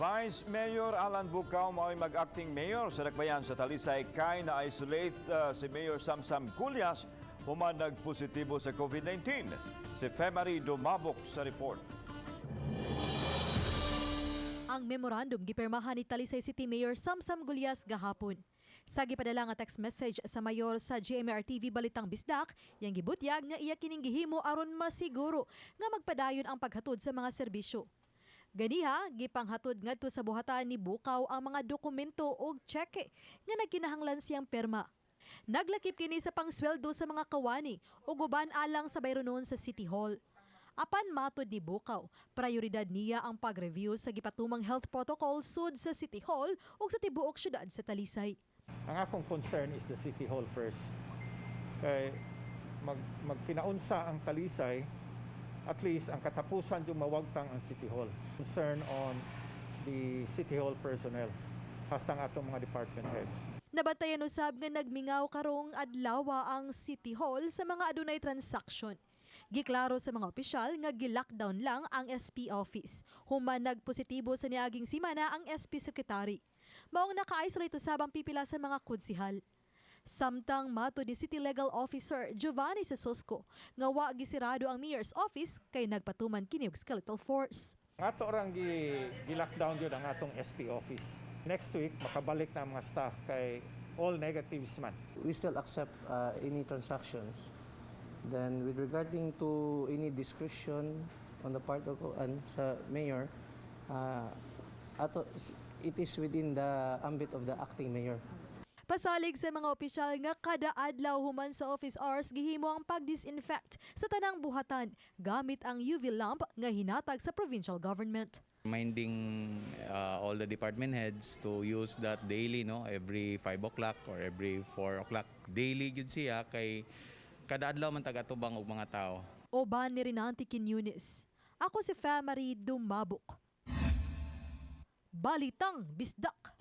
Vice Mayor Alan Bucao mao'y mag-acting mayor sa Dakbayan sa Talisay kay na-isolate si Mayor Samsam Gullas human nagpositibo sa COVID-19. Si Femary Dumabok sa report. Ang memorandum gipirmahan ni Talisay City Mayor Samsam Gullas gahapon. Sa gipadala nga text message sa mayor sa GMR TV Balitang Bisdak, yang gibutyag nga iya kining gihimo aron masiguro nga magpadayon ang paghatod sa mga serbisyo. Ganiha, gipanghatod ngadto sa buhatan ni Bucao ang mga dokumento ug tseke nga nagkinahanglan siyang perma. Naglakip kini sa pangsweldo sa mga kawani ug uban alang sa bayronon sa City Hall. Apan matod ni Bucao, prioridad niya ang pag-review sa gipatumang health protocol sud sa City Hall ug sa tibuok syudad sa Talisay. Ang akong concern is the City Hall first. Kay magkinaunsa ang Talisay, at least ang katapusan yung mawagtang ang City Hall. Concern on the City Hall personnel, hasta ang atong mga department heads. Nabantayan usab nga nagmingaw karong adlaw ang City Hall sa mga adunay transaction. Giklaro sa mga opisyal nga gi-lockdown lang ang SP office. Human nagpositibo sa niaging simana ang SP secretary. Maong naka-isolate usab ang pipila sa mga konsihal. Samtang matod ni City Legal Officer Giovanni Sosco nga wa gisirado ang mayor's office kay nagpatuman kini og skeletal force. Ang ato orang gi-lockdown yun ang atong SP office. Next week, makabalik na ang mga staff kay all negatives man. We still accept any transactions. Then with regarding to any discretion on the part of sa mayor, ato, it is within the ambit of the acting mayor. Pasalig sa mga opisyal nga kada adlaw human sa office hours gihimo ang pag-disinfect sa tanang buhatan gamit ang UV lamp nga hinatag sa provincial government. Reminding all the department heads to use that daily, no, every 5 o'clock or every 4 o'clock daily gyud siya kay kada adlaw man tagatubang og mga tao. Uban ni Rinanti Quiñones. Ako si Famary Dumabok. Balitang Bisdak.